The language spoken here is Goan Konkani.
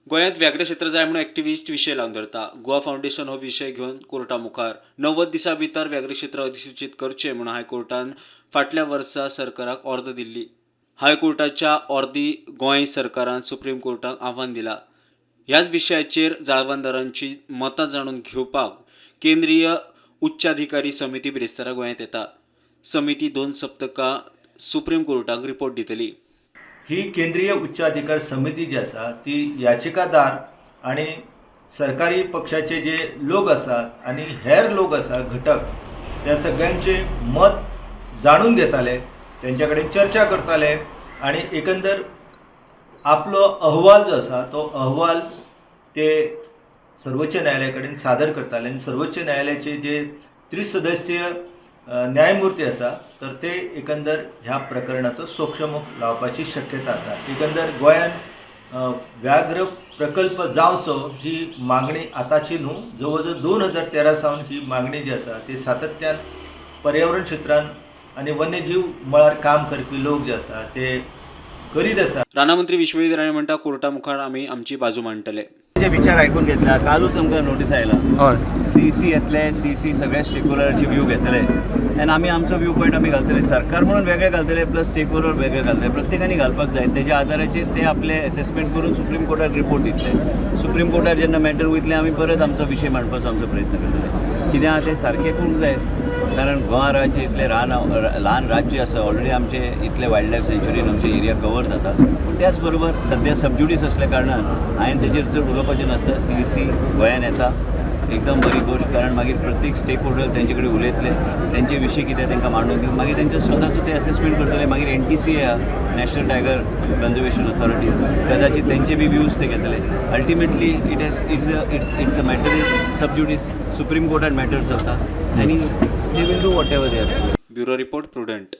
गोंयांत व्याघ्र क्षेत्र जाय म्हणून एक्टिविस्ट विशय लावन धरता. गोवा फावंडेशन हो विशय घेवन कोर्टा मुखार. 90 दिसां भितर व्याघ्र क्षेत्र अधिसूचीत करचें म्हणून हायकोर्टान फाटल्या वर्सा सरकाराक ऑर्द दिल्ली. हायकोर्टाच्या ऑर्दी गोंय सरकारान सुप्रीम कोर्टाक आव्हान दिलां. ह्याच विशयाचेर जाळवणदारांची मतां जाणून घेवपाक केंद्रीय उच्चाधिकारी समिती बिरेस्तारा गोंयांत येता. समिती 2 सप्तकां सुप्रीम कोर्टाक रिपोर्ट दितली. ही केंद्रीय उच्चाधिकार समिती जी आसा ती याचिकादार आणि सरकारी पक्षाचे जे लोक आसात आणि हेर लोक आसा घटक, त्या सगळ्यांचे मत जाणून घेताले, तेंच्या कडेन चर्चा करताले आणि एकंदर आपलो अहवाल जो आसा तो अहवाल ते सर्वोच्च न्यायालया कडेन सादर करताले आनी सर्वोच्च न्यायालयाचे जे त्रिसदस्यीय न्यायमूर्ती आसा तर ते एकंदर ह्या प्रकरणाचो सोक्षमोख लावपाची शक्यता आसा. एकंदर गोंयान व्याघ्र प्रकल्प जावचो ही मागणी आतांची न्हू, जवळ जवळ 2013 सावन ही मागणी जी आसा ती सातत्यान पर्यावरण क्षेत्रान आनी वन्यजीव मळार काम करपी लोक जे आसा ते करीत आसा. रानामंत्री विश्वजीत राणे म्हणटा, कोर्टा मुखार आमी आमची बाजू मांडटले. जे विचार आयकून घेतला. कालूच आमकां नोटीस आयला. सीईसी येतले, सीईसी सगळे स्टेक होल्डराचे व्यू घेतले आनी आमी आमचो व्यू पॉयंट आमी घालतले. सरकार म्हणून वेगळे घालतले, प्लस स्टेक होल्डर वेगळे घालतले. प्रत्येकानी घालपाक जाय. तेज्या आदाराचेर ते आपले एसेसमेंट करून सुप्रीम कोर्टार रिपोर्ट दितले. सुप्रीम कोर्टार जेन्ना मॅटर वयतले, आमी परत आमचो विशय मांडपाचो आमचो प्रयत्न करतले. कितें आहा तें सारकें करूंक जाय, कारण गोवा राज्य इतलें रान ल्हान राज्य आसा. ऑलरेडी आमचे इतले वायल्ड लायफ सँच्युरीन आमचे एरिया कवर जाता, पूण त्याच बरोबर सद्या सबज्युडीस असल्या कारणान हांवें तेजेर चड उलोवपाचें नासता. सीईसी गोंयान येता, एकदम बरी गोश्ट, कारण मागीर प्रत्येक स्टेक होल्डर तेंचे कडेन उलयतले, तेंचे विशय कितें तांकां मांडून दिवन मागीर तेंचे स्वताचो ते एसेसमेंट करतले. मागीर एनटीसी आहा, नॅशनल टायगर कन्जर्वेशन ऑथॉरिटी, कदाचित तेंचे बी व्यूज ते घेतले. Ultimately it has it's it's the matter is sub judice. Supreme कोर्टात मॅटर चलता आनी they will do whatever they are. Bureau report, Prudent.